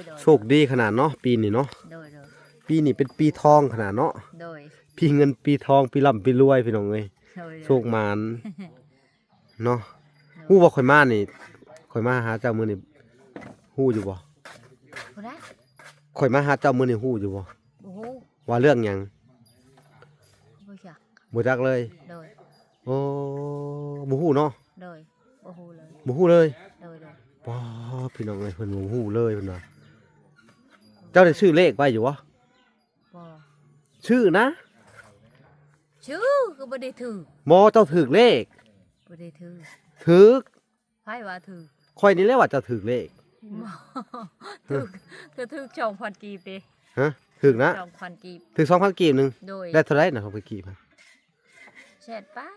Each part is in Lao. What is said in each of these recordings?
ໂດຍ ໂຊກດີຂະໜາດເນາະ ປີນີ້ເນາະ ໂດຍ ໂດຍ ປີນີ້ເປັນປີທອງຂະໜາດເນາະ ໂດຍ ປີເງິນປີທອງ ປີລ່ຳປີລວຍ ພີ່ນ້ອງເອີຍ ໂດຍ ໂດຍ ໂຊກໝານເນາະ ໂດຍ ຮູ້ບໍ່ ຂ້ອຍມານີ້ ຂ້ອຍມາຫາເຈົ້າມື້ນີ້ ຮູ້ຢູ່ບໍ່? ຜູ້ໃດ? ຂ້ອຍມາຫາເຈົ້າມື້ນີ້ ຮູ້ຢູ່ບໍ່? ບໍ່ຮູ້ ວ່າເລື່ອງຫຍັງ? ບໍ່ຈັກ ບໍ່ຈັກເລີຍ ໂດຍ ໂອ້ ບໍ່ຮູ້ເນາະ ໂດຍ ບໍ່ຮູ້ເລີຍ ບໍ່ຮູ້ເລີຍ ໂດຍ ໂດຍ ປ້າ ພີ່ນ້ອງເອີຍ ເພິ່ນບໍ່ຮູ້ເລີຍເພິ່ນວ່າ ເຈົ້າໄດ້ຊື້ເລກໄວ້ຢູ່ບໍ່? ບໍ່ ຊື້ນະ ຊື້ກໍບໍ່ໄດ້ຖືກ ບໍ່ ເຈົ້າຖືກເລກ ບໍ່ໄດ້ຖືກ ຖືກ ໃຜວ່າຖືກ? ຂ້ອຍນີ້ແຫຼະວ່າເຈົ້າຖືກເລກ ບໍ່ ຖືກ ກໍຖືກສອງພັນກີບເດ້ ຮະ ຖືກນະ ສອງພັນກີບ ຖືກສອງພັນກີບໜຶ່ງ ໂດຍ ໄດ້ເທົ່າໃດນະ ສອງພັນກີບ ແສນປາຍ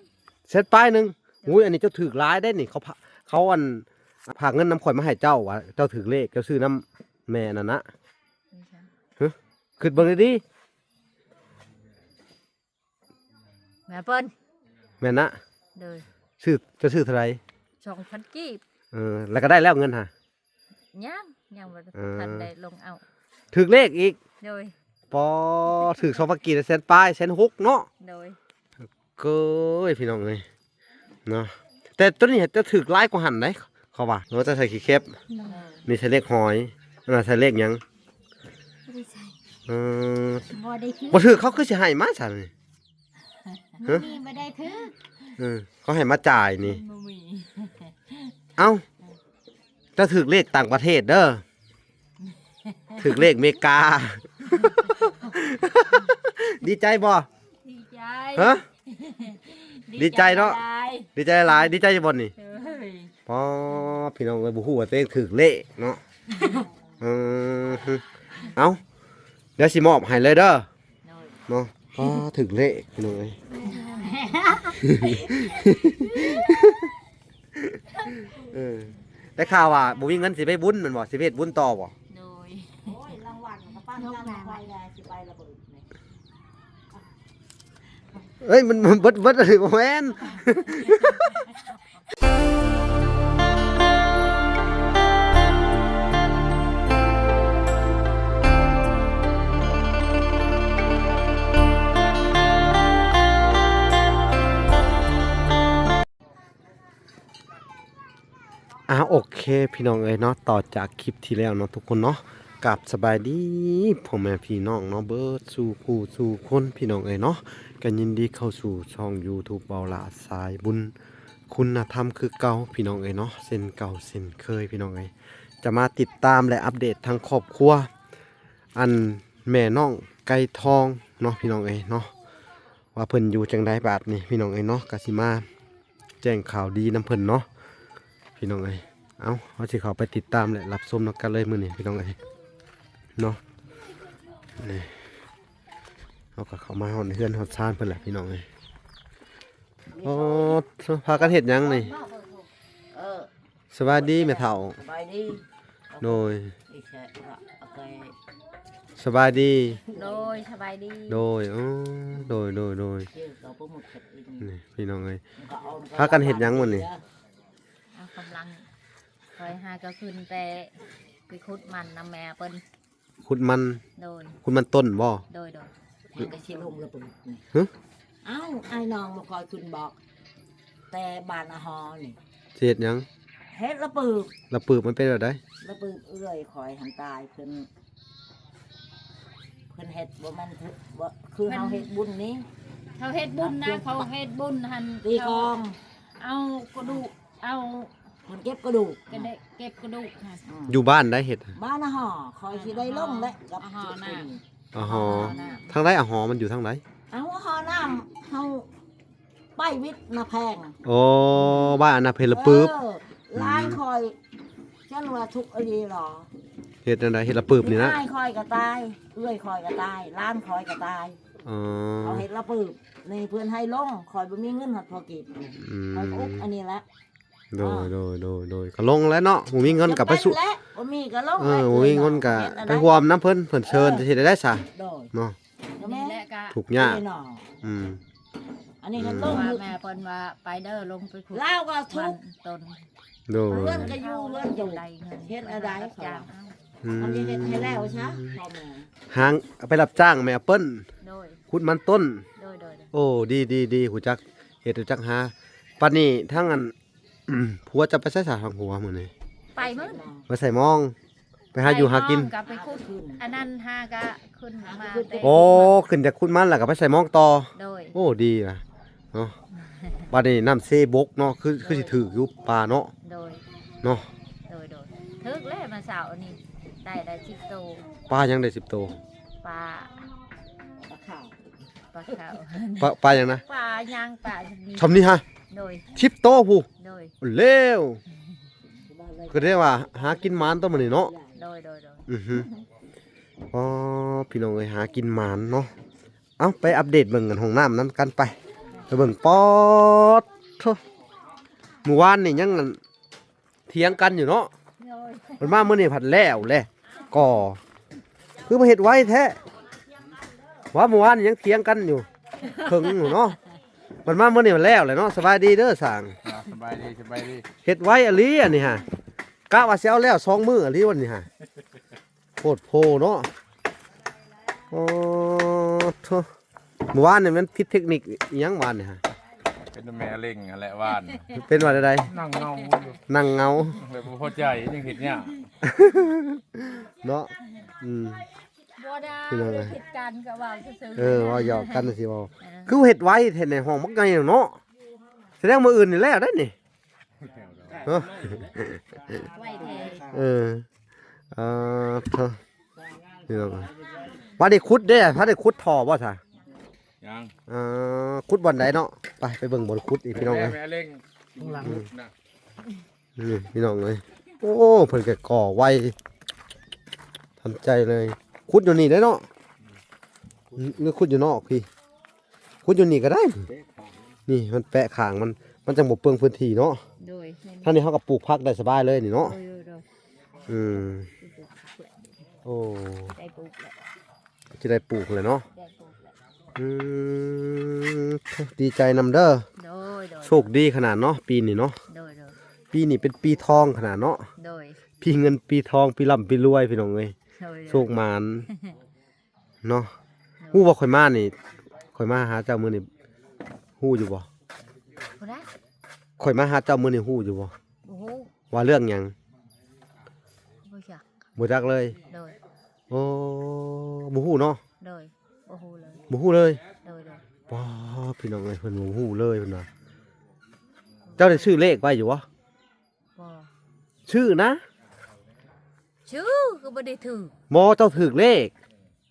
ແສນປາຍໜຶ່ງ ໂດຍ ໂອ້ຍ ອັນນີ້ເຈົ້າຖືກຫຼາຍເດ້ນີ້ ເຂົາ ເຂົາ ອັນ ຝາກເງິນນຳຂ້ອຍມາໃຫ້ເຈົ້າວ່າ ເຈົ້າຖືກເລກ ເຈົ້າຊື້ນຳແມ່ອັນນັ້ນນະ ຄື ຄິດເບິ່ງດີໆ ແມ່ເພິ່ນ ແມ່ນນະ ໂດຍ ຊື້ ເຈົ້າຊື້ເທົ່າໃດ? ສອງພັນກີບ ເອີ ແລ້ວກໍໄດ້ແລ້ວເງິນຫາ? ຍັງ ຍັງບໍ່ ເອີ ທັນໄດ້ລົງເອົາ ຖືກເລກອີກ ໂດຍ ປໍ ຖືກສອງພັນກີບ ແສນປາຍ ແສນຫົກເນາະ ໂດຍ ເກີຍ ພີ່ນ້ອງເອີຍ ເນາະ ແຕ່ໂຕນີ້ຈະຖືກຫຼາຍກວ່າຫັ້ນໃດ ເຂົາວ່າ ເນາະ ຈະໃສ່ຂີ້ເຂັບ ໂດຍ ນີ້ໃສ່ເລກຫອຍ ອັນນັ້ນໃສ່ເລກຫຍັງ? ບໍ່ໄດ້ໃສ່ ເອີ ບໍ່ໄດ້ຖືກ ບໍ່ຖືກ ເຂົາຄືຊິໃຫ້ມາຊັ້ນນີ້? ຮະ? ບໍ່ມີ ບໍ່ໄດ້ຖືກ ເອີ ເຂົາໃຫ້ມາຈ່າຍນີ້ ມັນບໍ່ມີ ເອົ້າ ເຈົ້າຖືກເລກຕ່າງປະເທດເດີ ຖືກເລກເມກາ ດີໃຈບໍ່? ດີໃຈ ຮະ? ດີໃຈເນາະ ດີໃຈຫຼາຍ ດີໃຈຢູ່ບໍ່ນີ້? ເອີຍ ປໍ ພີ່ນ້ອງເອີຍ ບໍ່ຮູ້ວ່າຕົວເອງຖືກເລກເນາະ ເອີ ເອົ້າ ດຽວຊິມອບໃຫ້ເລີຍເດີ ໂດຍ ເນາະ ອໍ ຖືກເລກພີ່ນ້ອງເອີຍ ເອີ ໄດ້ຂ່າວວ່າບໍ່ມີເງິນຊິໄປບຸນແມ່ນບໍ່? ຊິໄປເຮັດບຸນຕໍ່ບໍ່? ໂດຍ ໂອ້ຍ ລາງວັນກໍປັນກັນໄປແດ່ ຊິໄປລະເບີດນີ້ ເອີຍ ມັນ ມັນເບິດ ເບິດ ບໍ່ແມ່ນ ອ່າ ໂອເຄ ພີ່ນ້ອງເອີຍເນາະ ຕໍ່ຈາກຄລິບທີ່ແລ້ວເນາະ ທຸກຄົນເນາະ ກາບສະບາຍດີພໍ່ແມ່ພີ່ນ້ອງເນາະ ເບິດສູ່ຜູ້ສູ່ຄົນ ພີ່ນ້ອງເອີຍເນາະ ກໍຍິນດີເຂົ້າສູ່ຊ່ອງຢູທູບເບົາຫຼ້າສາຍບຸນ ຄຸນນະທຳຄືເກົ່າ ພີ່ນ້ອງເອີຍເນາະ ເຊັ່ນເກົ່າເຊັ່ນເຄີຍ ພີ່ນ້ອງເອີຍ ຈະມາຕິດຕາມ ແລະ ອັບເດດທາງຄອບຄົວ ອັນ ແມ່ນ້ອງໄກ່ທອງເນາະ ພີ່ນ້ອງເອີຍເນາະ ວ່າເພິ່ນຢູ່ຈັ່ງໃດບາດນີ້ ພີ່ນ້ອງເອີຍເນາະ ກໍຊິມາ ແຈ້ງຂ່າວດີນຳເພິ່ນເນາະ ພີ່ນ້ອງເອີຍ ເອົ້າ ເຮົາຊິເຂົ້າໄປຕິດຕາມ ແລະ ຮັບຊົມນຳກັນເລີຍມື້ນີ້ ພີ່ນ້ອງເອີຍເນາະ ນີ້ ເຮົາກໍເຂົ້າມາຮອດເຮືອນຮອດຊານເພິ່ນແຫຼະ ພີ່ນ້ອງເອີຍ ໂອ້ ພາກັນເຮັດຫຍັງນີ້? ເອີ ສະບາຍດີແມ່ເຖົ້າ ສະບາຍດີ ໂດຍ ອີແຊະ ສະບາຍດີ ໂດຍ ສະບາຍດີ ໂດຍ ໂອ້ ໂດຍ ໂດຍ ໂດຍ ນີ້ ພີ່ນ້ອງເອີຍ ພາກັນເຮັດຫຍັງມື້ນີ້? ເອົາ ກຳລັງ ຂ້ອຍຫາກໍຂຶ້ນໄປ ໄປຂຸດມັນນຳແມ່ເພິ່ນ ຂຸດມັນ ໂດຍ ຂຸດມັນຕົ້ນບໍ່? ໂດຍ ໂດຍ ແມ່ກໍຊິລົງລະປືບນີ້ ຮະ? ເອົ້າ ອ້າຍນ້ອງບໍ່ຄ່ອຍຂຶ້ນບອກ ແຕ່ບ້ານອາຫໍນີ້ ຊິເຮັດຫຍັງ? ເຮັດລະປືບ ລະປືບມັນເປັນແບບໃດ? ລະປືບເອື້ອຍຂ້ອຍຫັ້ນຕາຍ ເພິ່ນ ເພິ່ນເຮັດບໍ່ແມ່ນ ບໍ່ ຄືເຮົາເຮັດບຸນນີ້ ເຂົາເຮັດບຸນນະ ເຂົາເຮັດບຸນຫັ້ນ ຕີກອງ ເອົາກະດູກ ເອົາ ມັນເກັບກະດູກ ກະເດະ ເກັບກະດູກ ອືມ ຢູ່ບ້ານໃດເຮັດ? ບ້ານອາຫໍ ຂ້ອຍຊິໄດ້ລົງແຫຼະ ກັບ ອາຫໍນະ ອາຫໍ ທາງໃດອາຫໍ ມັນຢູ່ທາງໃດ? ເອົາ ອາຫໍນະ ເຮົາໄປວິດນາແພງ ອໍ ບ້ານນາເພງລະປືບ ເອີ ອືມ ຫຼານຂ້ອຍ ຈັ່ງວ່າທຸກອີ່ຫຼີຫຼໍ ເຮັດຈັ່ງໃດ? ເຮັດລະປືບນີ້ນະ ອ້າຍຂ້ອຍກໍຕາຍ ເອື້ອຍຂ້ອຍກໍຕາຍ ຫຼານຂ້ອຍກໍຕາຍ ອໍ ເຂົາເຮັດລະປືບ ນີ້ເພິ່ນໃຫ້ລົງ ຂ້ອຍບໍ່ມີເງິນຮອດພໍກິນ ອືມ ຂ້ອຍກໍອຸກອັນນີ້ແຫຼະ ໂດຍ ໂດຍ ໂດຍ ໂດຍ ກໍລົງແລ້ວເນາະ ບໍ່ມີເງິນກໍໄປສູ້ ບໍ່ມີກໍລົງ ເອີ ບໍ່ມີເງິນກໍໄປຮ່ວມນຳເພິ່ນ ເພິ່ນເຊີນ ເອີ ຈະເຮັດໄດ້ຊະ ໂດຍ ເນາະ ນີ້ແຫຼະກໍທຸກຍາກ ອືມ ອັນນີ້ກໍລົງ ວ່າແມ່ເພິ່ນວ່າໄປເດີ ລົງໄປຂຸດ ລາວກໍທຸກ ມັນຕົ້ນ ໂດຍ ເຮືອນກໍຢູ່ ເຮືອນຢູ່ ເຮັດແນວໃດ ເຂົາວ່າ ອືມ ເຮົາຈະເຮັດໃຫ້ແລ້ວຊະ ພໍ່ແມ່ ຫາງ ໄປຮັບຈ້າງແມ່ແອັບເປິ້ນ ໂດຍ ຂຸດມັນຕົ້ນ ໂດຍໆໆ ໂອ້ ດີໆໆ ຮູ້ຈັກເຮັດ ຮູ້ຈັກຫາ. ປານນີ້ທາງອັນ ອືມ ຜົວຈະໄປໃສສະ ທາງຜົວມື້ນີ້? ໄປມື້ ໄປໃສ່ມອງ ໄປຫາຢູ່ຫາກິນ ໄປມອງ ກໍໄປຂຸດ ອັນນັ້ນຫາກະຂຶ້ນມາແຕ່ ໂອ້ ຂຶ້ນຈາກຂຸດມັນແລ້ວກໍໄປໃສ່ມອງຕໍ່ ໂດຍ ໂອ້ ດີລະເນາະ. ບັດນີ້ນ້ຳເຊບົກເນາະ ຄື ຄືຊິຖືກຢູ່ປາເນາະ ໂດຍ ເນາະ ໂດຍໆ ຖືກແລ້ວ ມາເຊົ້ານີ້ໄດ້ ໄດ້ສິບໂຕ. ປາຫຍັງໄດ້ສິບໂຕ? ປາ ປາຂາວ ປາຂາວ ປາ ປາຫຍັງນະ? ປາຫຍັງ ປາຊຳນີ້ ຊຳນີ້ຫະ ໂດຍ ສິບໂຕພຸ້ນ ໂດຍ ແລ້ວ ກໍໄດ້ວ່າຫາກິນໝານຕົວມື້ນີ້ເນາະ ໂດຍໆໆ ອືຮຶ ອໍ ພີ່ນ້ອງເອີຍ ຫາກິນໝານເນາະ. ເອົ້າ ໄປອັບເດດເບິ່ງອັນຫ້ອງນ້ຳນຳກັນ ໄປ ໄປເບິ່ງ ປາດໂທ້ ມື້ວານນີ້ຍັງອັນ ຖຽງກັນຢູ່ເນາະ ໂດຍ ເພິ່ນມາມື້ນີ້ພັດແລ້ວແຫຼະ ກໍຄືມາເຮັດໄວແທ້ ວ່າມື້ວານນີ້ຍັງຖຽງກັນຢູ່ ເຖິງຢູ່ເນາະ ເພິ່ນມາມື້ນີ້ພັດແລ້ວແຫຼະເນາະ. ສະບາຍດີເດີຊ່າງ ອ່າ ສະບາຍດີ ສະບາຍດີ ເຮັດໄວອີ່ຫຼີອັນນີ້ຫະ ກະວ່າຊິເອົາແລ້ວສອງມື້ອີ່ຫຼີວັນນີ້ຫະ. ໂພດໂພເນາະ ໂອ້ໂທ້ ມື້ວານນີ້ມັນຜິດເທັກນິກອີ່ຫຍັງວານນີ້ຫະ? ເປັນແມ່ເລັງຫັ້ນແຫຼະວານ ເປັນວ່າໃດ? ນັ່ງເງົາຢູ່ ນັ່ງເງົາ ແບບບໍ່ພໍໃຈ ຍັງເຮັດຍາກ ເນາະ ອືມ ບໍ່ໄດ້ ພີ່ນ້ອງເອີຍ ຜິດກັນກໍເວົ້າຊື່ໆ ເອີ ເວົ້າຫຍອກກັນຊິເວົ້າ ເອີ ຄືເຮັດໄວແທ້ໃນຫ້ອງບັກໃຫຍ່ເນາະ ສະແດງມື້ອື່ນນີ້ແລ້ວໄດ໋ນີ້ ເນາະ ໄວແທ້ ເອີ ເອີ ເອີ ພີ່ນ້ອງເອີຍ ວ່າໄດ້ຂຸດເດ້ ວ່າໄດ້ຂຸດທໍ່ບໍ່ຊະ? ຍັງ ເອີ ຂຸດບ່ອນໃດເນາະ? ໄປ ໄປເບິ່ງບ່ອນຂຸດອີກ ພີ່ນ້ອງເອີຍ ແມ່ເລັງ ຂ້າງຫຼັງ ອືມ ນີ້ພີ່ນ້ອງເອີຍ ໂອ້ ເພິ່ນກໍກໍ່ໄວ ທັນໃຈເລີຍ ຂຸດຢູ່ນີ້ເດ້ເນາະ ຫຼືຂຸດຢູ່ນອກພີ້? ຂຸດຢູ່ນີ້ກໍໄດ້ ນີ້ມັນແປະຂ້າງມັນ ມັນຈັ່ງບໍ່ເປືອງພື້ນທີ່ເນາະ ໂດຍ ແມ່ນ ທາງນີ້ເຮົາກໍປູກຜັກໄດ້ສະບາຍເລີຍນີ້ເນາະ ໂດຍໆໆ ອືມ ໂອ້ ໄດ້ປູກແລ້ວ ຊິໄດ້ປູກແລ້ວເນາະ ໄດ້ປູກແລ້ວ ອືມ ດີໃຈນຳເດີ ໂດຍໆ ໂຊກດີຂະໜາດເນາະ ປີນີ້ເນາະ ໂດຍໆ ປີນີ້ເປັນປີທອງຂະໜາດເນາະ ໂດຍ ປີເງິນປີທອງ ປີລ່ຳປີລວຍ ພີ່ນ້ອງເອີຍ ໂດຍໆ ໂຊກໝານ ເນາະ ໂດຍ ຮູ້ບໍ່ ຂ້ອຍມານີ້ ຂ້ອຍມາຫາເຈົ້າມື້ນີ້ ຮູ້ຢູ່ບໍ່? ຜູ້ໃດ? ຂ້ອຍມາຫາເຈົ້າມື້ນີ້ ຮູ້ຢູ່ບໍ່? ບໍ່ຮູ້ ວ່າເລື່ອງຫຍັງ? ບໍ່ຈັກ ບໍ່ຈັກເລີຍ ໂດຍ ໂອ້ ບໍ່ຮູ້ເນາະ ໂດຍ ບໍ່ຮູ້ເລີຍ ບໍ່ຮູ້ເລີຍ ໂດຍໆ ປ້າ ພີ່ນ້ອງເອີຍ ເພິ່ນບໍ່ຮູ້ເລີຍເພິ່ນວ່າ ເຈົ້າໄດ້ຊື້ເລກໄວ້ຢູ່ບໍ່? ບໍ່ ຊື້ນະ ຊື້ກໍບໍ່ໄດ້ຖືກ ບໍ່ ເຈົ້າຖືກເລກ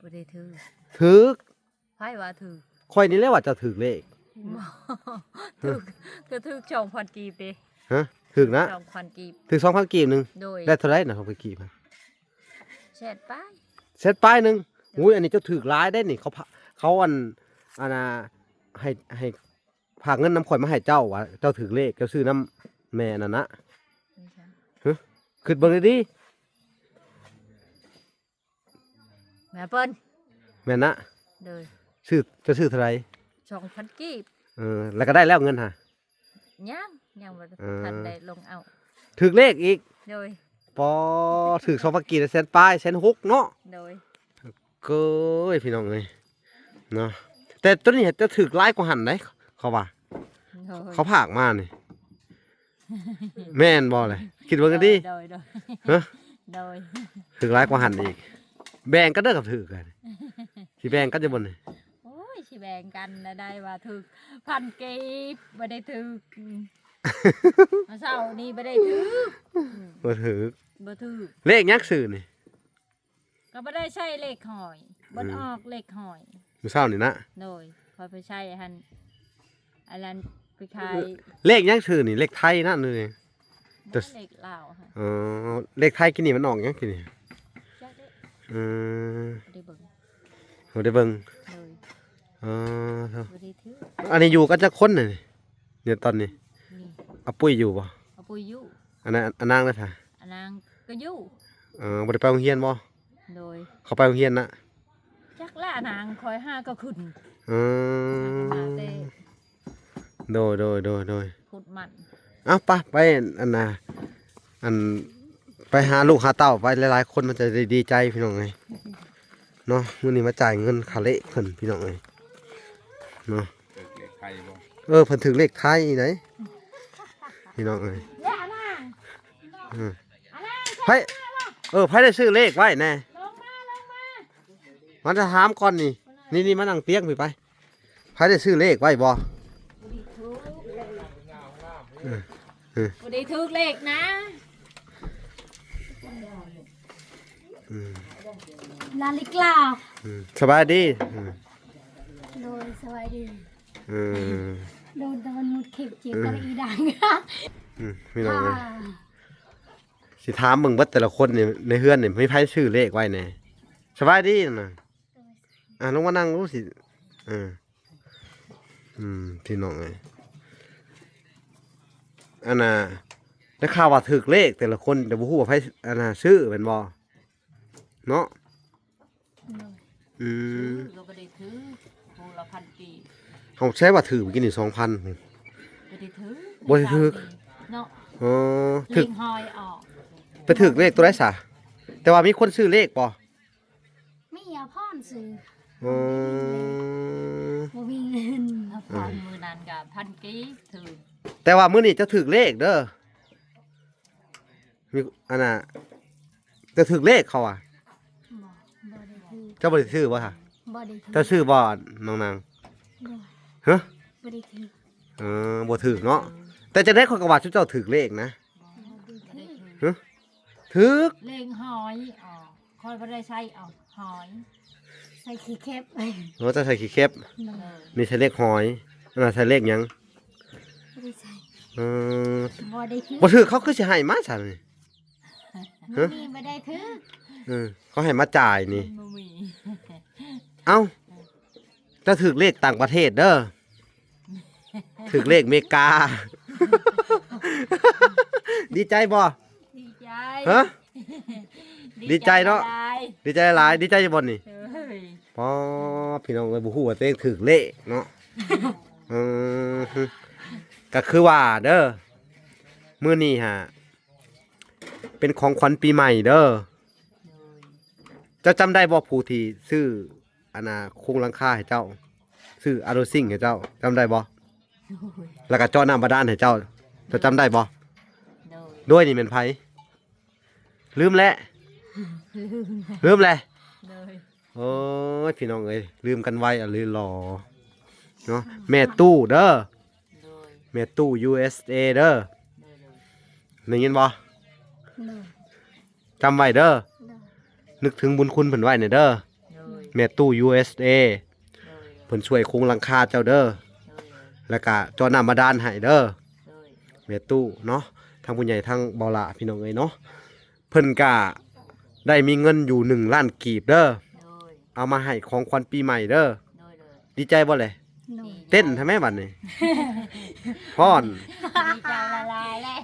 ບໍ່ໄດ້ຖືກ ຖືກ ໃຜວ່າຖືກ? ຂ້ອຍນີ້ແຫຼະວ່າເຈົ້າຖືກເລກ ບໍ່ ຖືກ ກໍຖືກສອງພັນກີບເດ້ ຮະ ຖືກນະ ສອງພັນກີບ ຖືກສອງພັນກີບໜຶ່ງ ໂດຍ ໄດ້ເທົ່າໃດນະ ສອງພັນກີບ ແສນປາຍ ແສນປາຍໜຶ່ງ ໂດຍ ໂອ້ຍ ອັນນີ້ເຈົ້າຖືກຫຼາຍເດ້ນີ້ ເຂົາ ເຂົາ ອັນ ອັນນ່າ ໃຫ້ ໃຫ້ ຝາກເງິນນຳຂ້ອຍມາໃຫ້ເຈົ້າວ່າ ເຈົ້າຖືກເລກ ເຈົ້າຊື້ນຳແມ່ນັ້ນນະ ຮະ ຄິດເບິ່ງດີໆ ແມ່ເພິ່ນ ແມ່ນນະ ໂດຍ ຊື້ ເຈົ້າຊື້ເທົ່າໃດ? ສອງພັນກີບ ເອີ ແລ້ວກໍໄດ້ແລ້ວເງິນຫາ? ຍັງ ຍັງບໍ່ ເອີ ທັນໄດ້ລົງເອົາ ຖືກເລກອີກ ໂດຍ ປໍ ຖືກສອງພັນກີບ ແສນປາຍ ແສນຫົກເນາະ ໂດຍ ເອີຍ ພີ່ນ້ອງເອີຍ ເນາະ ແຕ່ໂຕນີ້ຈະຖືກຫຼາຍກວ່າຫັ້ນໃດ ເຂົາວ່າ ໂດຍ ເຂົາພາກມານີ້ ແມ່ນບໍ່ລະ? ຄິດເບິ່ງກັນຕິ ໂດຍໆ ຮະ ໂດຍ ຖືກຫຼາຍກວ່າຫັ້ນອີກ ແບ່ງກັນເດີ ຄັນຖືກ ຊິແບ່ງກັນຢູ່ບໍ່ນີ້? ໂອ້ຍ ຊິແບ່ງກັນລະໄດ້ວ່າຖືກພັນກີບ ບໍ່ໄດ້ຖືກ ອືມ ມື້ເຊົ້ານີ້ບໍ່ໄດ້ຖືກ ອືມ ບໍ່ຖືກ ບໍ່ຖືກ ເລກຫຍັງຊື່ນີ້? ກໍບໍ່ໄດ້ໃຊ້ເລກຫ້ອຍ ບໍ່ອອກເລກຫ້ອຍ ມື້ເຊົ້ານີ້ນະ ໂດຍ ຂ້ອຍໄປໃຊ້ຫັ້ນ ອັນນັ້ນໄປຂາຍ ເລກຫຍັງຊື່ນີ້ ເລກໄທນະ ຫຼື ເລກລາວ ອໍ ເລກໄທກີ້ນີ້ມັນອອກຫຍັງກີ້ນີ້ ຈັກເດ້ ອືມ ບໍ່ໄດ້ເບິ່ງ ບໍ່ໄດ້ເບິ່ງ ໂດຍ ອໍ ບໍ່ໄດ້ຖືກ ອັນນີ້ຢູ່ກັນຈັກຄົນນີ້? ນີ້ຕອນນີ້ ນີ້ ອາປຸ້ຍຢູ່ບໍ່? ອາປຸ້ຍຢູ່ ອັນນັ້ນ ອານາງນະ ອານາງກໍຢູ່ ເອີ ບໍ່ໄດ້ໄປໂຮງຮຽນບໍ່? ໂດຍ ເຂົາໄປໂຮງຮຽນນະ ຈັກລະ ອານາງຂ້ອຍຫາກໍຂຶ້ນ ເອີ ຫາກໍມາແຕ່ ໂດຍໆໆໆ ພຸດມັນ ເອົ້າ ໄປ ໄປ ອັນນ່າ ອັນ ໄປຫາລູກຫາເຕົ້າໄປ ຫຼາຍໆຄົນມັນຈະໄດ້ດີໃຈພີ່ນ້ອງເອີຍເນາະ. ມື້ນີ້ມາຈ່າຍເງິນຄ່າເລກເພິ່ນພີ່ນ້ອງເອີຍເນາະ. ເອີ ເພິ່ນຖືກເລກໄທໄດ໋ພີ່ນ້ອງເອີຍ. ເອີ ໃຜ ເອີ ໃຜໄດ້ຊື້ເລກໄວ້ແດ່? ມາຖາມກ່ອນນີ້ ນີ້ໆ ມານັ່ງຕຽງພີ້ໄປ. ໃຜໄດ້ຊື້ເລກໄວ້ບໍ່? ບໍ່ໄດ້ຖືກເລກນະ. ອືມ ລາລິກລາ ອືມ ສະບາຍດີ. ອືມ ໂດຍ ສະບາຍດີ. ອືມ ໂດນຕະວັນໝົດເຂດເຈັບ ອືມ ຕະລະອີດັງ. ອືມ ພີ່ນ້ອງເອີຍ ອ່າ ຊິຖາມເບິ່ງເບິດແຕ່ລະຄົນນີ້ ໃນເຮືອນນີ້ມີໃຜຊື້ເລກໄວ້ແດ່? ສະບາຍດີນະ. ອ່າ ລົງມານັ່ງດູຊິ. ເອີ ອືມ ພີ່ນ້ອງເອີຍ ອັນນ່າ ໄດ້ຂ່າວວ່າຖືກເລກແຕ່ລະຄົນ ແຕ່ບໍ່ຮູ້ວ່າໃຜ ອັນນ່າ ຊື້ແມ່ນບໍ່ເນາະ? ໂດຍ ອືມ ຊື້ກໍບໍ່ໄດ້ຖືກ ຜູ້ລະພັນກີບ. ເຮົາໃຊ້ວ່າຖືກເມື່ອກີ້ນີ້ ສອງພັນ ນີ້ ບໍ່ໄດ້ຖືກ ບໍ່ໄດ້ຖືກເນາະ. ອໍ ຖືກ ເລກຫອຍອອກ. ໄປຖືກເລກຕົວໃດຊະ? ແຕ່ວ່າມີຄົນຊື້ເລກບໍ່? ມີອາພອນຊື້. ອໍ ບໍ່ມີເງິນ. ອາພອນມື້ນັ້ນກໍພັນກີບຖືກ. ແຕ່ວ່າມື້ນີ້ເຈົ້າຖືກເລກເດີ. ມີ ອັນນ່າ ເຈົ້າຖືກເລກເຂົາວ່າ. ບໍ່ ບໍ່ໄດ້ຖືກ. ເຈົ້າບໍ່ໄດ້ຊື້ບໍ່ຫະ? ບໍ່ໄດ້ຖືກ. ເຈົ້າຊື້ບໍ່ ນ້ອງນາງ? ບໍ່. ຮະ? ບໍ່ໄດ້ຖືກ. ເອີ ບໍ່ຖືກເນາະ. ແຕ່ຈັ່ງໃດຂ້ອຍກໍວ່າຊຸມເຈົ້າຖືກເລກນະ. ບໍ່ໄດ້ຖືກ. ຮະ? ຖືກ ເລກຫອຍ. ອໍ ຂ້ອຍບໍ່ໄດ້ໃສ່ ເອົາ ຫອຍ ໃສ່ຂີ້ເຂັບ. ໂອ້ ເຈົ້າໃສ່ຂີ້ເຂັບ. ໂດຍ ນີ້ໃສ່ເລກຫອຍ. ອັນນັ້ນໃສ່ເລກຫຍັງ? ບໍ່ໄດ້ໃສ່. ເອີ ບໍ່ໄດ້ຖືກ. ບໍ່ຖືກ ເຂົາຄືຊິໃຫ້ມາຊັ້ນນີ້? ຮະ? ນີ້ບໍ່ໄດ້ຖືກ. ເອີ ເຂົາໃຫ້ມາຈ່າຍນີ້. ມັນບໍ່ມີ. ເອົ້າ ເຈົ້າຖືກເລກຕ່າງປະເທດເດີ. ຖືກເລກເມກາ. ດີໃຈບໍ່? ດີໃຈ. ຮະ? ດີໃຈເນາະ. ດີໃຈຫຼາຍ. ດີໃຈຢູ່ບໍ່ນີ້? ເອີຍ ປໍ ພີ່ນ້ອງເອີຍ ບໍ່ຮູ້ວ່າຕົວເອງຖືກເລກເນາະ. ເອີ ກໍຄືວ່າເດີ ມື້ນີ້ຫາ ເປັນຂອງຂວັນປີໃໝ່ເດີ. ໂດຍ ເຈົ້າຈຳໄດ້ບໍ່ ຜູ້ທີ່ຊື້ ອັນນ່າ ໂຄງຫຼັງຄາໃຫ້ເຈົ້າ ຊື້ອາໂດຊິງໃຫ້ເຈົ້າ ຈຳໄດ້ບໍ່? ໂດຍ ແລ້ວກໍເຈາະນ້ຳບາດານໃຫ້ເຈົ້າ ເຈົ້າຈຳໄດ້ບໍ່? ໂດຍ ໂດຍນີ້ແມ່ນໃຜ? ລືມແລ້ວ. ລືມ ລືມແລ້ວ. ໂດຍ ໂອ້ຍ ພີ່ນ້ອງເອີຍ ລືມກັນໄວອີ່ຫຼີຫຼໍເນາະ. ແມ່ຕູ້ເດີ. ໂດຍ ແມ່ຕູ້ ຢູເອສເອ ເດີ. ໂດຍ ໂດຍ ໄດ້ຍິນບໍ່? ໂດຍ ຈຳໄວ້ເດີ. ໂດຍ ນຶກເຖິງບຸນຄຸນເພິ່ນໄວ້ແດ່ເດີ. ໂດຍ ແມ່ຕູ້ ຢູເອສເອ. ໂດຍ ເພິ່ນຊ່ວຍໂຄງຫຼັງຄາເຈົ້າເດີ. ໂດຍ ແລ້ວກະເຈາະນ້ຳບາດານໃຫ້ເດີ. ໂດຍ ແມ່ຕູ້ເນາະ ທັງຜູ້ໃຫຍ່ທັງເບົາຫຼ້າ ພີ່ນ້ອງເອີຍເນາະ. ເພິ່ນກະໄດ້ມີເງິນຢູ່ໜຶ່ງລ້ານກີບເດີ. ໂດຍ ເອົາມາໃຫ້ຂອງຂວັນປີໃໝ່ເດີ. ໂດຍ ໂດຍ ດີໃຈບໍ່ແຫຼະ? ໂດຍ ເຕັ້ນທຳໄມບັດນີ້? ຟ້ອນ ດີໃຈຫຼາຍໆແຫຼະ.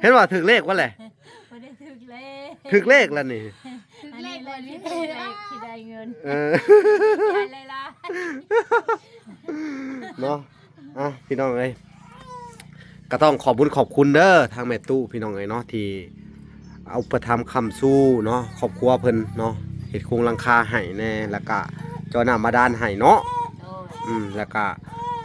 ເຫັນວ່າຖືກເລກບໍ່ແຫຼະ? ບໍ່ໄດ້ຖືກເລກ. ຖືກເລກແລ້ວນີ້. ຖືກເລກ ອັນນີ້ແຫຼະ ແລ້ວ ທີ່ຖືກເລກ ທີ່ໄດ້ເງິນ. ເອີ ໃຈຫຼາຍໆ ເນາະ. ອ່ະ ພີ່ນ້ອງເອີຍ ກໍຕ້ອງຂອບບຸນຂອບຄຸນເດີ ທາງແມ່ຕູ້ ພີ່ນ້ອງເອີຍເນາະ ທີ່ອຸປະຖຳຄ້ຳຊູເນາະ ຄອບຄົວເພິ່ນເນາະ ເຮັດໂຄງຫຼັງຄາໃຫ້ແດ່ ແລ້ວກະເຈາະນ້ຳບາດານໃຫ້ເນາະ. ໂດຍ ອືມ ແລ້ວກະ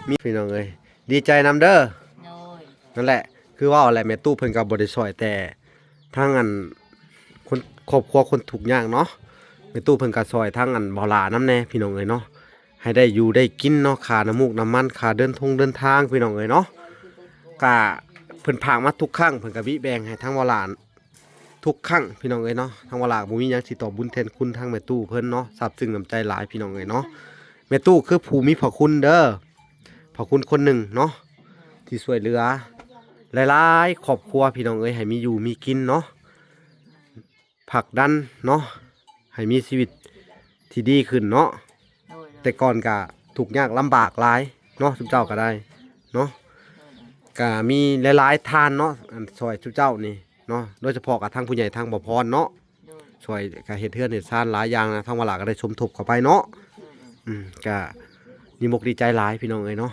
ມີ ພີ່ນ້ອງເອີຍ ດີໃຈນຳເດີ. ໂດຍ ນັ້ນແຫຼະ ຄືເວົ້າແຫຼະ ແມ່ຕູ້ເພິ່ນກໍບໍ່ໄດ້ຊ່ອຍແຕ່ ທາງອັນ ຄົນ ຄອບຄົວຄົນທຸກຍາກເນາະ ແມ່ຕູ້ເພິ່ນກໍຊ່ອຍທາງອັນເບົາຫຼ້ານຳແດ່ ພີ່ນ້ອງເອີຍເນາະ ໃຫ້ໄດ້ຢູ່ໄດ້ກິນເນາະ ຄ່ານ້ຳມູກນ້ຳມັນ ຄ່າເດີນທົ່ງເດີນທາງ ພີ່ນ້ອງເອີຍເນາະ. ກະເພິ່ນຝາກມາທຸກຄັ້ງ ເພິ່ນກໍບິແບ່ງໃຫ້ທາງເບົາຫຼ້າທຸກຄັ້ງ ພີ່ນ້ອງເອີຍເນາະ. ທາງເບົາຫຼ້າບໍ່ມີຫຍັງຊິຕອບບຸນແທນຄຸນທາງແມ່ຕູ້ເພິ່ນເນາະ ຊາບຊຶ້ງນ້ຳໃຈຫຼາຍ ພີ່ນ້ອງເອີຍເນາະ. ແມ່ຕູ້ຄືຜູ້ມີພະຄຸນເດີ ພະຄຸນຄົນໜຶ່ງເນາະ ທີ່ຊ່ວຍເຫຼືອຫຼາຍໆຄອບຄົວ ພີ່ນ້ອງເອີຍ ໃຫ້ມີຢູ່ມີກິນເນາະ ຜັກດັນເນາະ ໃຫ້ມີຊີວິດທີ່ດີຂຶ້ນເນາະ. ໂດຍ ໂດຍ ແຕ່ກ່ອນກະທຸກຍາກລຳບາກຫຼາຍເນາະ ຊຸມເຈົ້າກໍໄດ້ເນາະ. ໂດຍ ໂດຍ ກະມີຫຼາຍໆທ່ານເນາະ ອັນຊ່ອຍຊຸມເຈົ້ານີ້ເນາະ ໂດຍສະເພາະກະທາງຜູ້ໃຫຍ່ທາງບໍ່ພອນເນາະ. ໂດຍ ຊ່ວຍກະເຮັດເຮືອນເຮັດຊານຫຼາຍຢ່າງນະ ທາງວາລາກໍໄດ້ສົມທົບເຂົ້າໄປເນາະ. ໂດຍ ໂດຍ ອືມ ກະດີອົກດີໃຈຫຼາຍ ພີ່ນ້ອງເອີຍເນາະ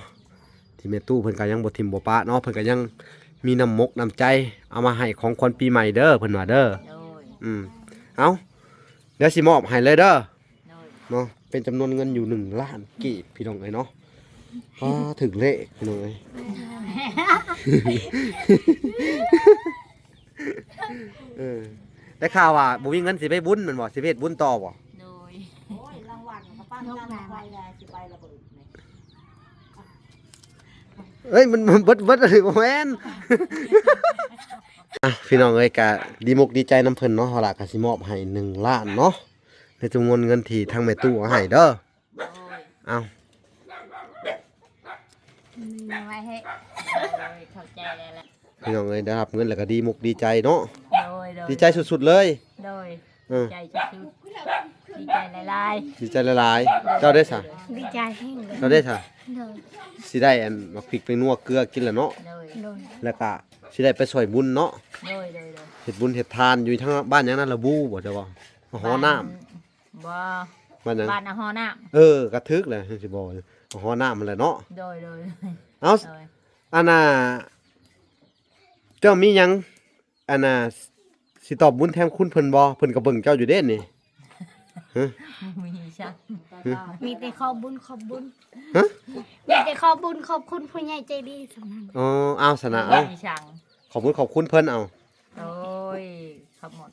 ທີ່ແມ່ຕູ້ເພິ່ນກະຍັງບໍ່ຖິ້ມບໍ່ປະເນາະ ເພິ່ນກະຍັງ ມີນ້ຳມົກນ້ຳໃຈ ເອົາມາໃຫ້ຂອງຂວັນປີໃໝ່ເດີ ເພິ່ນວ່າເດີ. ໂດຍ ອືມ ເອົາ ດຽວຊິມອບໃຫ້ເລີຍເດີ. ໂດຍ ເນາະ ເປັນຈຳນວນເງິນຢູ່ໜຶ່ງລ້ານກີບ ພີ່ນ້ອງເອີຍເນາະ. ອ້າ ຖືກເລກ ພີ່ນ້ອງເອີຍ. ເອີ ໄດ້ຂ່າວວ່າບໍ່ມີເງິນຊິໄປບຸນແມ່ນບໍ່? ຊິໄປເຮັດບຸນຕໍ່ບໍ່? ໂດຍ ໂອ້ຍ ລາງວັນກໍປັນກັນ ຂ້ອຍແດ່ຊິໄປລະເບີດນີ້. ເອີຍ ມັນ ມັນເບິດ ເບິດ ບໍ່ແມ່ນ. ອ່ະ ພີ່ນ້ອງເອີຍ ກະດີມົກດີໃຈນຳເພິ່ນເນາະ. ເຮົາລະກະຊິມອບໃຫ້ໜຶ່ງລ້ານເນາະ ໃນຈຳນວນເງິນທີ່ທາງແມ່ຕູ້ເອົາໃຫ້ເດີ. ໂດຍ ເອົາ ນີ້ໄວ້ໃຫ້. ໂດຍ ເຂົ້າໃຈແລ້ວລະ ພີ່ນ້ອງເອີຍ. ໄດ້ຮັບເງິນແລ້ວກະດີມົກດີໃຈເນາະ. ໂດຍ ໂດຍ ດີໃຈສຸດໆເລີຍ. ໂດຍ ເອີ ດີໃຈສຸດໆ ດີໃຈຫຼາຍໆ ດີໃຈຫຼາຍໆ. ໂດຍ ເຈົ້າເດ້ຊະ? ດີໃຈແຮງເລີຍ. ເຈົ້າເດ້ຊະ? ໂດຍ ຊິໄດ້ອັນໝາກພິກແປ້ງນົວເກືອກິນລະເນາະ. ໂດຍ ໂດຍ ແລ້ວກະຊິໄດ້ໄປຊ່ອຍບຸນເນາະ. ໂດຍ ໂດຍ ໂດຍ ເຮັດບຸນເຮັດທານຢູ່ທາງບ້ານຫຍັງນະ ລະບູບໍ່ ເຈົ້າວ່າ ຫໍນ້ຳ ບ້ານ ບໍ່ ບ້ານຫຍັງ? ບ້ານນາຫໍນ້ຳ. ເອີ ກະຖືກແຫຼະ ຊິບອກ ຫໍນ້ຳຫັ້ນແຫຼະເນາະ. ໂດຍ ໂດຍ ເອົາ ໂດຍ ອັນນ່າ ເຈົ້າມີຫຍັງ ອັນນ່າ ຊິຕອບບຸນແທນຄຸນເພິ່ນບໍ່? ເພິ່ນກະເບິ່ງເຈົ້າຢູ່ເດ້ນີ້. ຮະ? ບໍ່ມີຫຍັງ ຮະ? ມີແຕ່ຂອບບຸນຂອບຄຸນ. ຮະ? ມີແຕ່ຂອບບຸນຂອບຄຸນຜູ້ໃຫຍ່ໃຈດີສ່ຳນັ້ນ. ອໍ ເອົາຊະນະ ເອົາ ບໍ່ມີຫຍັງ ຂອບບຸນຂອບຄຸນເພິ່ນ ເອົາ. ໂດຍ ຂອບໝົດ.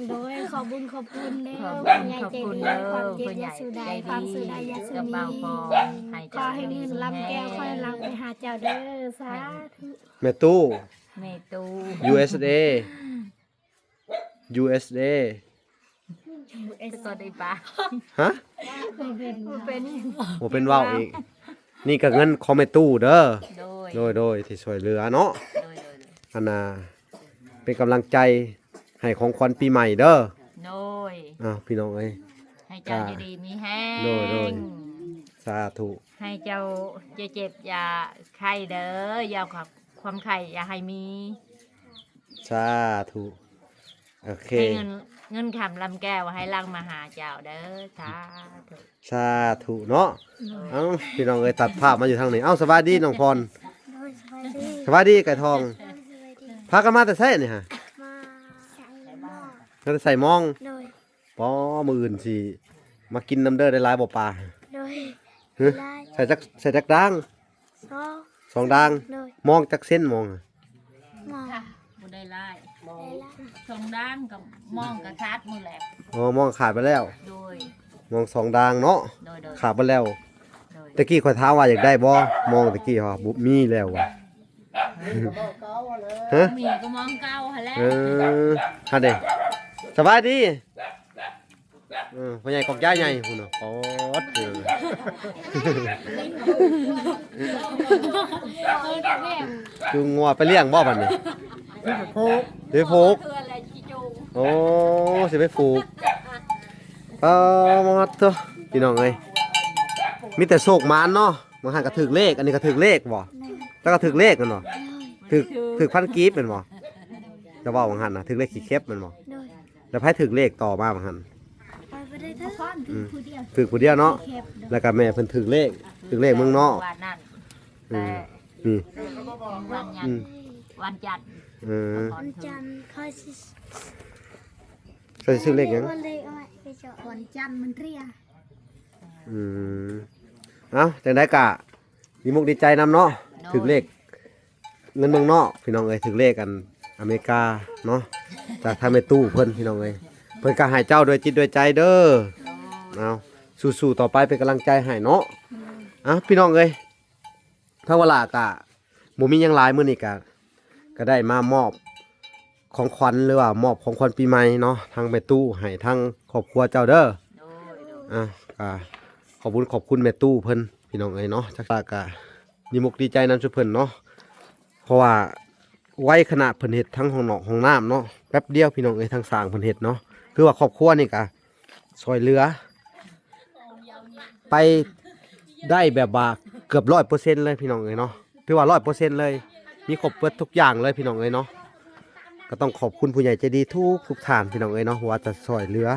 ໂດຍ ຂອບບຸນຂອບຄຸນເດີ ຂອບບຸນຂອບຄຸນເດີ ຜູ້ໃຫຍ່ໃຈດີ ຄວາມເຈັບຢ່າສູ່ໄດ້ ຄວາມສູ່ໄດ້ຢ່າສູ່ມີ ກັບບ່າວພອນ ໃຫ້ເຈົ້າ ຂໍໃຫ້ເງິນລຳແກ້ວ ໃຫ້ດີມີແຮງ ຄ່ອຍຫຼັ່ງໄປຫາເຈົ້າເດີ ສາທຸ. ແມ່ຕູ້ ແມ່ຕູ້ ຢູເອສເອ ຢູເອສເອ ສະກອດອີປາ ຮະ? ບໍ່ເປັນ ບໍ່ເປັນ ບໍ່ເປັນເວົ້າອີກ. ນີ້ກະເງິນຂອງແມ່ຕູ້ເດີ. ໂດຍ ໂດຍ ໂດຍ ທີ່ຊ່ວຍເຫຼືອເນາະ. ໂດຍ ໂດຍ ໂດຍ ອັນນ່າ ເປັນກຳລັງໃຈໃຫ້ຂອງຂວັນປີໃໝ່ເດີ. ໂດຍ ອ້າວ ພີ່ນ້ອງເອີຍ ໃຫ້ເຈົ້າຢູ່ດີມີແຮງ. ໂດຍ ໂດຍ ສາທຸ. ໃຫ້ເຈົ້າເຈັບຢ່າໄຂ້ເດີ ຢ່າຄວາມໄຂ້ຢ່າໃຫ້ມີ. ສາທຸ. ໂອເຄ ໃຫ້ເງິນ ເງິນຄຳລຳແກ້ວໃຫ້ຫຼັ່ງມາຫາເຈົ້າເດີ ສາທຸ ສາທຸເນາະ. ໂດຍ ເອົ້າ ພີ່ນ້ອງເອີຍ ຕັດພາບມາຢູ່ທາງນີ້. ເອົ້າ ສະບາຍດີນ້ອງພອນ. ໂດຍ ສະບາຍດີ ສະບາຍດີໄກ່ທອງ. ໂດຍ ສະບາຍດີ. ພາກັນມາແຕ່ໃສນີ້ຫະ? ມາ ມາແຕ່ໄຊມອງ. ໂດຍ ປໍ ມື້ອື່ນຊິມາກິນນຳເດີ ໄດ້ຫຼາຍບໍ່ປາ? ໂດຍ ຮະ? ຫຼາຍ. ໃສ່ຈັກ ໃສ່ຈັກດາງ? ສອງ ສອງດາງ. ໂດຍ ມອງຈັກເຊັນມອງ? ມອງ ບໍ່ໄດ້ຫຼາຍ ໄດ້ຫຼາຍ ສອງດາງກັບມອງກະຂາດໝົດແລ້ວ. ອໍ ມອງຂາດໄປແລ້ວ. ໂດຍ ມອງສອງດາງເນາະ. ໂດຍ ໂດຍ ຂາດໄປແລ້ວ. ໂດຍ ຕະກີ້ຂ້ອຍຖາມວ່າຢາກໄດ້ບໍ່ ມອງ ຕະກີ້ຫາບໍ່ມີແລ້ວວ່າ. ຮະ? ມີກະມອງເກົ່າຫັ້ນແຫຼະ. ເອີ ຫັ້ນເດ້. ສະບາຍດີ. ເອີ ພໍ່ໃຫຍ່ກອກຢາໃຫຍ່ພຸ້ນນະ. ປອດເອີ ຈູງງົວໄປລ້ຽງບໍ່ບັດນີ້? ຊິໄປຜູກ ຊິໄປຜູກ. ໂອ້ ຊິໄປຜູກ. ປາດໂທ້ ພີ່ນ້ອງເອີຍ ມີແຕ່ໂຊກໝານເນາະ. ບາງທ່ານກະຖືກເລກ ອັນນີ້ກະຖືກເລກບໍ່? ເຈົ້າກະຖືກເລກຫັ້ນບໍ່? ຖືກ ຖືກພັນກີບແມ່ນບໍ່? ເຈົ້າເວົ້າບາງທ່ານນະ ຖືກເລກຂີ້ເຂັບແມ່ນບໍ່? ໂດຍ ແລ້ວໃຜຖືກເລກຕໍ່ມາບາງທ່ານ? ຂ້ອຍບໍ່ໄດ້ຖືກ. ອືມ ຖືກຜູ້ດຽວເນາະ. ແລ້ວກະແມ່ເພິ່ນຖືກເລກ ຖືກເລກເມືອງນອກ. ອືມ ນີ້ ວັນຫຍັງ? ອືມ ວັນຈັນ. ເອີ ວັນຈັນ ຂ້ອຍຊິ ເຈົ້າຊິຊື້ເລກຫຍັງ? ວັນຈັນມັນເຣຍ. ອືມ ເອົ້າ ຈັ່ງໃດກະດີມຸກດີໃຈນຳເນາະ. ໂດຍ ຖືກເລກເງິນເມືອງນອກ ພີ່ນ້ອງເອີຍ ຖືກເລກອັນອາເມລິກາເນາະ ຈາກທາງແມ່ຕູ້ເພິ່ນ ພີ່ນ້ອງເອີຍ. ເພິ່ນກະໃຫ້ເຈົ້າດ້ວຍຈິດດ້ວຍໃຈເດີ. ໂດຍ ເອົາ ສູ້ໆຕໍ່ໄປ ເປັນກຳລັງໃຈໃຫ້ເນາະ. ໂດຍ ເອົ້າ ພີ່ນ້ອງເອີຍ ທາງວາລາກະບໍ່ມີຫຍັງຫຼາຍ ມື້ນີ້ກະ ກະໄດ້ມາມອບຂອງຂວັນ ຫຼືວ່າມອບຂອງຂວັນປີໃໝ່ເນາະ ທາງແມ່ຕູ້ໃຫ້ທາງຄອບຄົວເຈົ້າເດີ. ໂດຍ ໂດຍ ອ່ະ ກະຂອບບຸນຂອບຄຸນແມ່ຕູ້ເພິ່ນ ພີ່ນ້ອງເອີຍເນາະ. ຈັກລະກະດີມຸກດີໃຈນຳຊຸເພິ່ນເນາະ ເພາະວ່າໄວຂະໜາດເພິ່ນເຮັດທັງຫ້ອງນອກຫ້ອງນ້ຳເນາະ ແປັບດຽວ ພີ່ນ້ອງເອີຍ ທາງສ້າງເພິ່ນເຮັດເນາະ. ຄືວ່າຄອບຄົວນີ້ກະຊ່ອຍເຫຼືອ ໄປໄດ້ແບບວ່າເກືອບຮ້ອຍເປີເຊັນເລີຍ ພີ່ນ້ອງເອີຍເນາະ. ຖືວ່າຮ້ອຍເປີເຊັນເລີຍ ມີຄົບເບິດທຸກຢ່າງເລີຍ ພີ່ນ້ອງເອີຍເນາະ. ກະຕ້ອງຂອບຄຸນຜູ້ໃຫຍ່ໃຈດີທຸກໆທ່ານ ພີ່ນ້ອງເອີຍເນາະ ວ່າຈະຊ່ອຍເຫຼືອ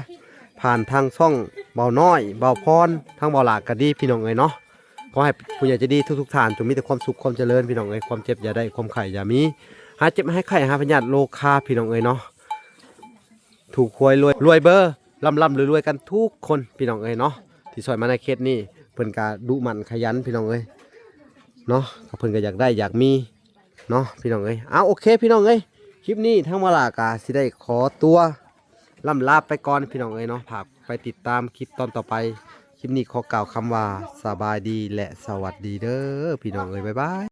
ຜ່ານທາງຊ່ອງເບົານ້ອຍ ເບົາພອນ ທາງເບົາຫຼ້າກະດີ ພີ່ນ້ອງເອີຍເນາະ. ຂໍໃຫ້ຜູ້ໃຫຍ່ໃຈດີທຸກໆທ່ານ ຈົ່ງມີແຕ່ຄວາມສຸກຄວາມຈະເລີນ ພີ່ນ້ອງເອີຍ. ຄວາມເຈັບຢ່າໄດ້ ຄວາມໄຂ້ຢ່າມີ ຫາເຈັບຫາໄຂ້ຫາພະຍາດໂລຄາ ພີ່ນ້ອງເອີຍເນາະ. ຖືກຫວຍລວຍ ລວຍເບີ ລ່ຳໆລວຍໆກັນທຸກຄົນ ພີ່ນ້ອງເອີຍເນາະ. ທີ່ຊ່ອຍມາໃນເຂດນີ້ ເພິ່ນກະດຸໝັ່ນຂະຫຍັນ ພີ່ນ້ອງເອີຍເນາະ. ເພິ່ນກະຢາກໄດ້ຢາກມີເນາະ ພີ່ນ້ອງເອີຍ. ເອົາ ໂອເຄ ພີ່ນ້ອງເອີຍ ຄລິບນີ້ທາງມາລາກະຊິໄດ້ຂໍຕົວ ລ່ຳລາໄປກ່ອນ ພີ່ນ້ອງເອີຍເນາະ. ຝາກໄປຕິດຕາມຄລິບຕອນຕໍ່ໄປ. ຄລິບນີ້ຂໍກ່າວຄຳວ່າ ສະບາຍດີ ແລະ ສະຫວັດດີເດີ ພີ່ນ້ອງເອີຍ. ບາຍບາຍ.